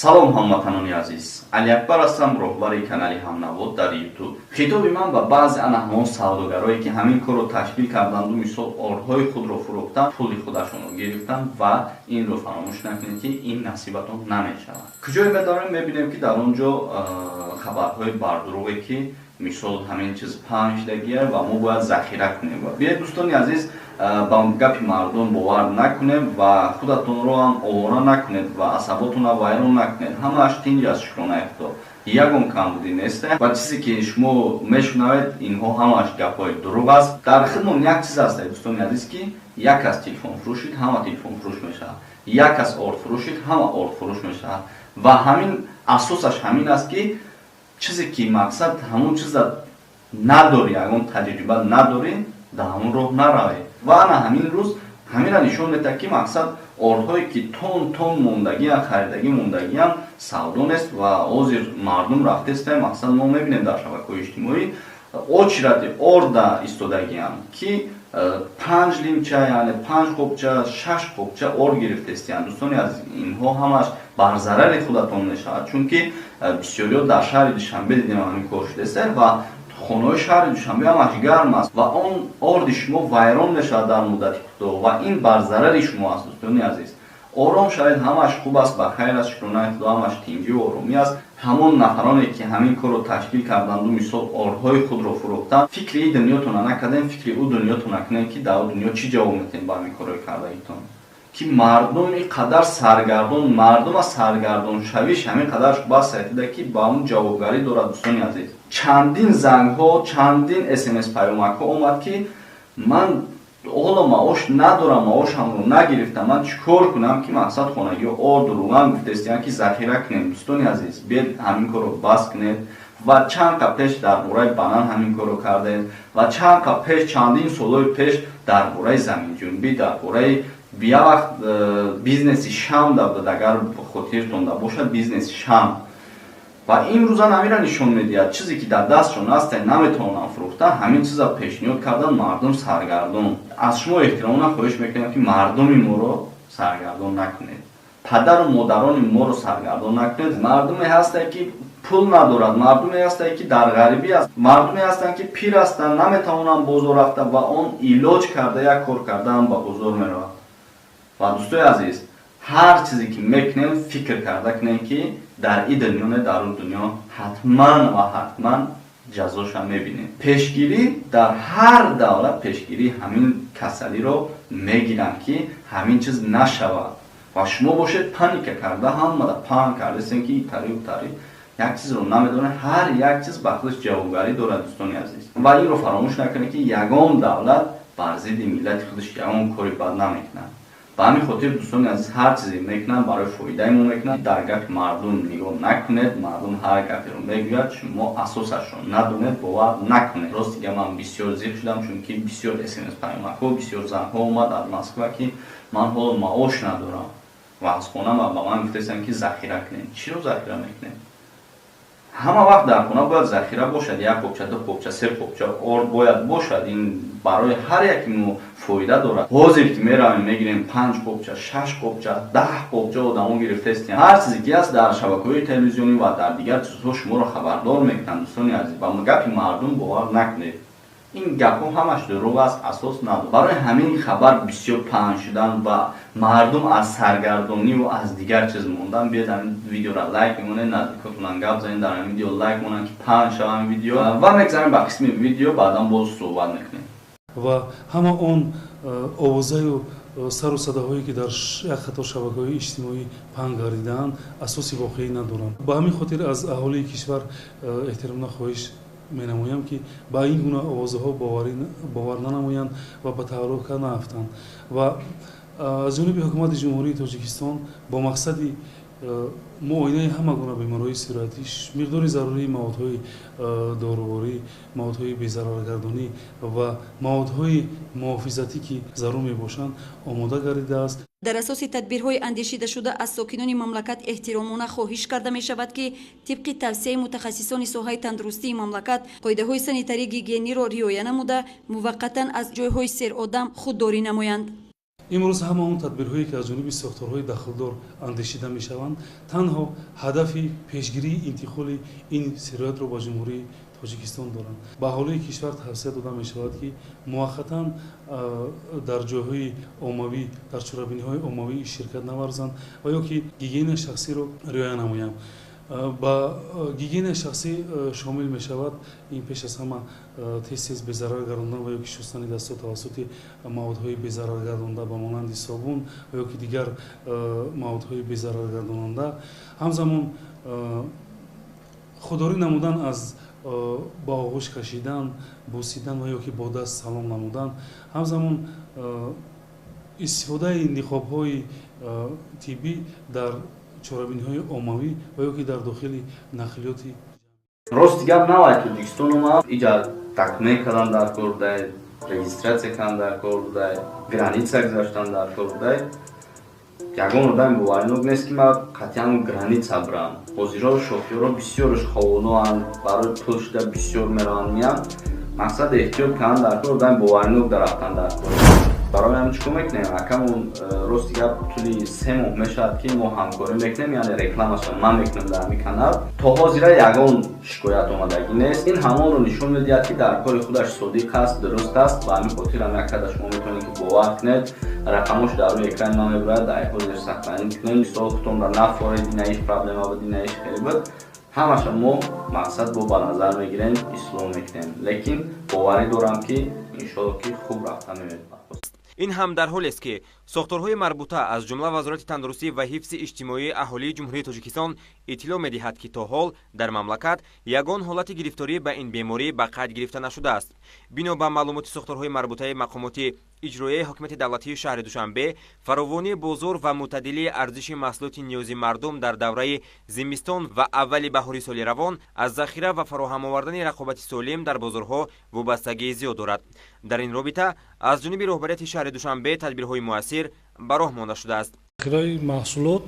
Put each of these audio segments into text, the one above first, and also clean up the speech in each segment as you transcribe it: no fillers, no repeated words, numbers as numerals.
Салом, ҳамватанони азиз! Алиакбар ҳастам, роҳбари канали Ҳамнавод дар Ютуб. Хитоби ман ба баъзе ана ҳамон савдогарое, ки ҳамин корро ташкил карданду, мисол, ордҳои худро фурӯхтанд, пули худашонро гирифтанд, ва инро фаромӯш накунед, ки ин насибатон намешавад. Куҷое медорем, мебинем, ки дар он ҷо хабарҳои бардурӯғе, ки, мисол, ҳамин чиз паҳн шудагия ва мо бояд захира кунем. Ва биёед, дӯстони азиз, ба гапи мардум бовар накунем ва худатонро ҳам овора накунед ва асаботонро вайрон накунед. Ҳамааш тинҷ аст, шукронаи Худо, ягон камбудӣ нест. Ва чизе ки шумо мешунавед, инҳо ҳамааш гапҳои дурӯғ аст. Дар хидмон як чиз аст, дӯстони азиз, ки як кас телефон фурӯшид, ҳама телефонфурӯш мешавад, як кас орд фурӯшид, ҳама орд фурӯш мешавад. Ва ҳамин асосаш ҳамин аст, ки чизе ки, мақсад, ҳамон чиза надорӣ, ягон таҷриба надорӣ, дар ҳамон роҳ наравед. Ва ана ҳамин рӯз ҳаминро нишон медиҳад, ки, мақсад, ордҳое ки тон тон мондагиам, харидагӣ мондагиам, савдо нест. Ва ҳозир мардум рафтеста, мақсад, мо мебинем, дар шабакаҳои иҷтимоӣ очереди орда истодагиам, ки панҷ лимча, яъне панҷ қопча, шаш қопча орд гирифтестиянд. Дӯстони азиз, инҳо ҳамаш бар зарари худатон мешавад, чунки бисёриҳо дар шаҳри Душанбе дидем, ҳамин кор шудеста ва хонаҳои шаҳри Душанбе ҳамаш гарм аст ва он орди шумо вайрон мешавад дар муддати кӯтоҳ ва ин бар зарари шумо аст. Дӯстони азиз, ором шавед, ҳамаш хуб аст, ба хайр аст, шукронаи Худо, ҳамаш тинҷӣ оромӣ аст. Ҳамон нафароне, ки ҳамин корро ташкил карданду, мисол, ордҳои худро фурӯхтанд, фикри ин дунётона накардем, фикри ӯ дунётона кунем, ки дар дунё чӣ ҷавоб метиҳем ба ҳамин корҳои кардагитон, ки мардум ин қадар саргардон, мардум аз саргардоншавиш ҳамин қадар бас сайтида, ки ба он ҷавобгарӣ дорад. Дӯстони азиз, чандин зангҳо, чандин СМС паёмакҳо омад, ки ман ҳоло маош надорам, маошамро нагирифтам, ман чӣ кор кунам, ки, мақсад, хонагиҳо орду руған гуфтестиян, ки захира кунем. Дӯстони азиз, биед, ҳамин корро бас кунед. Ва чанд қа пеш дар бораи банан ҳамин корро кардем ва чанд қа пеш, чандин солҳои пеш дар бораи заминҷунбӣ, дар бораи як вақт бизнеси шам да буд, агар хотиртон да бошад, бизнеси шам. Ва имрӯза ҳамира нишон медиҳад: чизе ки дар дастшон аст, наметавонанд фурӯхта, ҳамин чиза пешниҳод кардан, мардум саргардон. Аз шумо эҳтиромона хоҳиш мекунем, ки мардуми моро саргардон накунед, падару модарони моро саргардон накунед. Мардуме ҳастанд, ки пул надорад, мардуме ҳастанд, ки дар ғарибӣ аст, мардуме ҳастанд, ки пир ҳастанд, наметавонанд бозор рафта ва он илоҷ карда, як кор кардаам ба бозор меравад. Ва, дӯстои азиз, ҳар чизе ки мекунем, фикр карда кунем, ки дар и дунё не, дар он дунё ҳатман ва ҳатман ҷазоша мебинем. Пешгирӣ дар ҳар давлат, пешгирии ҳамин касалиро мегиранд, ки ҳамин чиз нашавад. Ва шумо бошед, паника карда, ҳамада паҳн кардастем, ки тари тари як чизро намедонед. Ҳар як чиз ба худаш ҷавобгарӣ дорад, дӯстони азиз. Ва инро фаромӯш накунед, ки ягон давлат бар зидди миллати худаш ягон кори бад намекунад. Ба ҳамин хотир, дӯстони азиз, ҳар чизе мекунанд, барои фоидаи мо мекунанд. Дар гапи мардум нигоҳ накунед. Мардум ҳар гаперо мегӯяд, шумо асосашро надонед, бовар накунед. Рости дига, ман бисёр зиқ шудам, чунки бисёр СМС паёмакҳо, бисёр зангҳо омад аз Москва, ки ман ҳоло маош надорам ва аз хона ба ман гуфтастанд, ки захира кунем. Чиро захира мекунем? Ҳама вақт дар хона бояд захира бошад: як қопча, ду қопча, се қопча орд бояд бошад. Ин барои ҳар яки мо фоида дорад. Ҳозир ки меравем, мегирем панҷ қопча, шаш қопча, 10 қопча одамо гирифтаистем. Ҳар чизе ки аст, дар шабакаҳои телевизионӣ ва дар дигар чизҳо шуморо хабардор мекунанд. Дӯстони азиз, ба гапи мардум бовар накунед. Ин гапҳо ҳамаш дурӯғ аст, асос надорад. Барои ҳамин хабар бисёр паҳн шудан ва мардум аз саргардониву аз дигар чиз мондан. Биёед, ҳамин видеоро лайк мемонед, наздикотонам гап занед, дар ҳамин видео лайк монанд, ки паҳн шава ҳамин видео. Ва мегзарем ба қисми видео, баъдан боз суҳбат мекунем. Ва ҳама он овозаю сару садаҳое, ки дар як қатор шабакаҳои иҷтимоӣ паҳн гардидаанд, асоси воқеӣ надоранд. Ба ҳамин хотир аз аҳолии кишвар эҳтиромона хоҳиш менамоям, ки ба ин гуна овозаҳо бовар нанамоянд ва ба таҳлука наафтанд. Ва аз ҷониби Ҳукумати Ҷумҳурии Тоҷикистон бо мақсади муоинаи ҳама гуна бемориҳои сироятӣ миқдори зарурии маводҳои доруворӣ, маводҳои безараргардонӣ ва маводҳои муҳофизатӣ, ки зарур мебошанд, омода гардидааст. Дар асоси тадбирҳои андешидашуда аз сокинони мамлакат эҳтиромона хоҳиш карда мешавад, ки тибқи тавсияи мутахассисони соҳаи тандурустии мамлакат қоидаҳои санитарӣ гигиениро риоя намуда, муваққатан аз ҷойҳои серодам худдорӣ намоянд. Имрӯз ҳама он тадбирҳое, ки аз ҷониби сохторҳои дахлдор андешида мешаванд, танҳо ҳадафи пешгирии интиқоли ин сироятро ба Ҷумҳурии Тоҷикистон доранд. Ба аҳолии кишвар тавсия дода мешавад, ки муваққатан дар ҷойҳои оммавӣ, дар чорабиниҳои оммавӣ ширкат наварзанд ва ё ки гигиенаи шахсиро риоя намоянд. Ба гигиенаи шахсӣ шомил мешавад ин пеш аз ҳама тез-тез безарар гардондан ва ё ки шустани дастҳо тавассути маводҳои безараргардонда ба монанди собун ва ё ки дигар маводҳои безараргардонанда. Ҳамзамон худдорӣ намудан аз ба оғӯш кашидан, бусидан ва ё ки бо даст салом намудан. Ҳамзамон истифодаи ниқобҳои тиббӣ дар чорабиниҳои оммавӣ ва ё ки дар дохили нақлиёти. Рости гап, навай Тоҷикистон омад, иҷа документ кардан дар кор будай, регистрация кардан дар кор будай, граница гузаштан дар кор будай. Ягон одами боваринок нест, ки ман қатъиян граница бирам. Ҳозиро шофёрро бисёрш ховоноанд, барои пул шуда бисёр мераванд, меянд. Мақсад эҳтиёт кардан дар кор, одами боваринок дар рафтан дар кор. Барои ҳамин чӣ кор мекунем? Акамон, рости гап, тӯли 3 моҳ мешавад, ки мо ҳамкорӣ мекунем, яъне рекламаша ман мекунам дар ҳамин канал. То ҳозира ягон шикоят омадагӣ нест. Ин ҳамонро нишон медиҳад, ки дар кори худаш содиқ аст, дуруст аст. Ба ҳамин хотир ҳам як када шумо метавонед, ки бовар кунед. Рақамош дар рӯи экрани ман мебурад, дар ҳозир сохранить кунед. Мисол, худтонро нафоред, ина иш проблема буд, ина иш хеле буд, ҳамаша мо мақсад бо ба назар мегирем, ислоҳ мекунем. Лекин боварӣ дорам, ки иншоалло, ки хуб рафта меояд. Ин ҳам дар ҳолест, ки сохторҳои марбута, аз ҷумла Вазорати тандурустӣ ва ҳифзи иҷтимоии аҳолии Ҷумҳурии Тоҷикистон, иттилоъ медиҳад, ки то ҳол дар мамлакат ягон ҳолати гирифторӣ ба ин беморӣ ба қайд гирифта нашудааст. Бино ба маълумоти сохторҳои марбутаи мақомоти иҷроияи ҳокимияти давлатии шаҳри Душанбе, фаровонии бозор ва мӯътадилии арзиши маҳсулоти ниёзи мардум дар давраи зимистон ва аввали баҳори соли равон аз захира ва фароҳам овардани рақобати солим дар бозорҳо вобастагии зиёд дорад. Дар ин робита аз ҷониби роҳбарияти шаҳри Душанбе тадбирҳои муассир ба роҳ монда шудааст. Захираи маҳсулот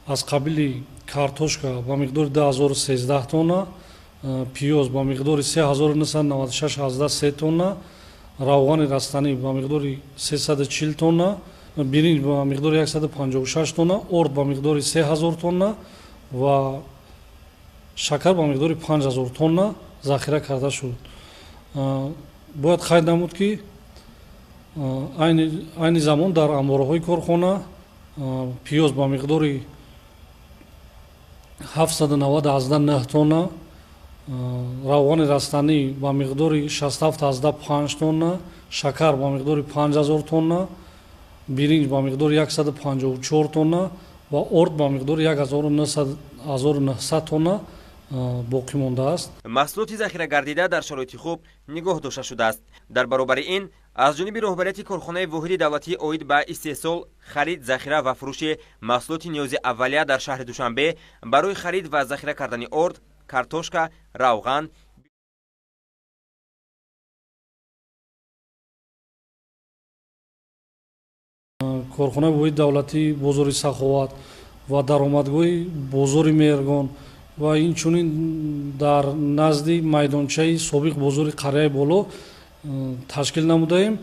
аз қабили картошка ба миқдори 2013 тонна, пиёз ба миқдори 3996,3 тонна, равғани растанӣ ба миқдори 340 тонна, биринҷ ба миқдори 156 тонна, орд ба миқдори 3000 тонна ва шакар ба миқдори 5000 тонна захира карда шуд. Бояд қайд намуд, ки айни замон дар амборҳои корхона пиёз ба миқдори 790,9 тонна, равғани растанӣ ба миқдори 67,5 тонна, шакар ба миқдори 5000 тонна, биринҷ ба миқдори 154 тонна ва орд ба миқдори 1900 тонна боқӣ мондааст. Маҳсулоти захирагардида дар шароити хуб нигоҳ дошта шудааст. Дар баробари ин аз ҷониби роҳбарияти корхонаи воҳиди давлатӣ оид ба истеҳсол, харид, захира ва фурӯши маҳсулоти ниёзи аввалия дар шаҳри Душанбе барои харид ва захира кардани орд, картошка, равған, Корхонаи воҳиди давлатии бозори Саховат ва даромадгоҳи бозори Меҳргон ва инчунин дар назди майдончаи собиқ бозори Қарияи Боло ташкил намудаем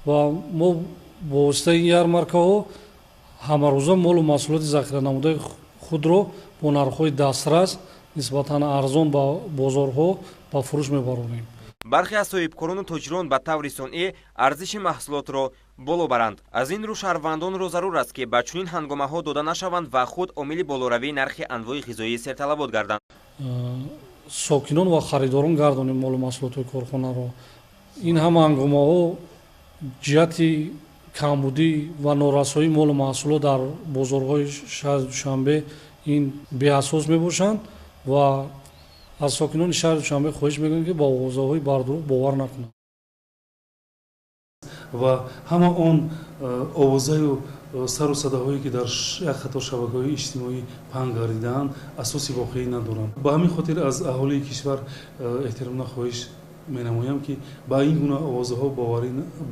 ва мо бо воситаи ин ярмаркаҳо ҳамарӯза молу маҳсулоти захиранамудаи худро бо нархҳои дастрас, нисбатан арзон ба бозорҳо ба фурӯш мебаронем. Бархе аз соҳибкорону тоҷирон ба таври сунъӣ арзиши маҳсулотро боло баранд. Аз ин рӯ шаҳрвандонро зарур аст, ки ба чунин ҳангомаҳо дода нашаванд ва худ омили болоравии нархи анвои ғизоии серталабот гарданд. Сокинон ва харидорон гардонем молу маҳсулотҳои корхонаро. Ин ҳама ҳангомаҳо ҷиҳати камбудӣ ва норасоии молу маҳсулот дар бозорҳои шаҳри Душанбе ин беасос мебошанд ва аз сокинони шаҳри Душанбе хоҳиш мекунем, ки ба овозаҳои бардурӯғ бовар накунанд. Ва ҳама он овозаю сару садаҳое, ки дар як қатор шабакаҳои иҷтимоӣ паҳн гардидаанд, асоси воқеӣ надоранд. Ба ҳамин хотир аз аҳолии кишвар эҳтиромона хоҳиш менамоям, ки ба ин гуна овозаҳо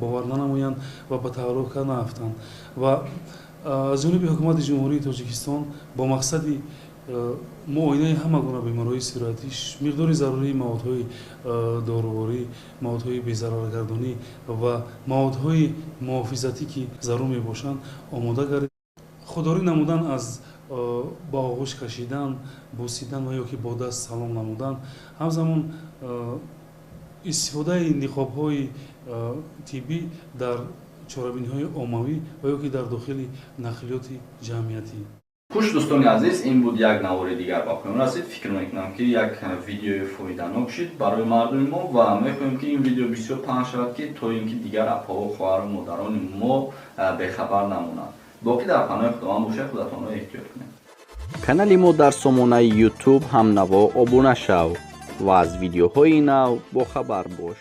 бовар нанамоянд ва ба таҳаллука наафтанд. Ва аз ҷониби Ҳукумати Ҷумҳурии Тоҷикистон бо мақсади Муоинаи ҳама гуна бемориҳои сироятӣ, миқдори зарурии маводҳои доруворӣ, маводҳои безараргардонӣ ва маводҳои муҳофизатӣ, ки зарур мебошанд, омода гардид. Худдорӣ намудан аз ба оғӯш кашидан, бусидан ва ё ки бо даст салом намудан, ҳамзамон истифодаи ниқобҳои тиббӣ дар чорабиниҳои оммавӣ ва ё ки дар дохили нақлиёти ҷамъиятӣ. Хуш, дӯстони азиз, ин буд як навори дигар, ба поён расид. Фикр мекунам, ки як видеои фоиданок шид барои мардуми мо ва мехоҳем, ки ин видео бисёр паҳн шавад, ки то ин ки дигар апаҳо, хоҳару модарони мо бехабар намонанд. Боқӣ дар паноҳи Худованд бошед, худатонро эҳтиёт кунед. Канали мо дар сомонаи YouTube «Ҳамнаво» обуна шав ва аз видеоҳои нав бохабар бош.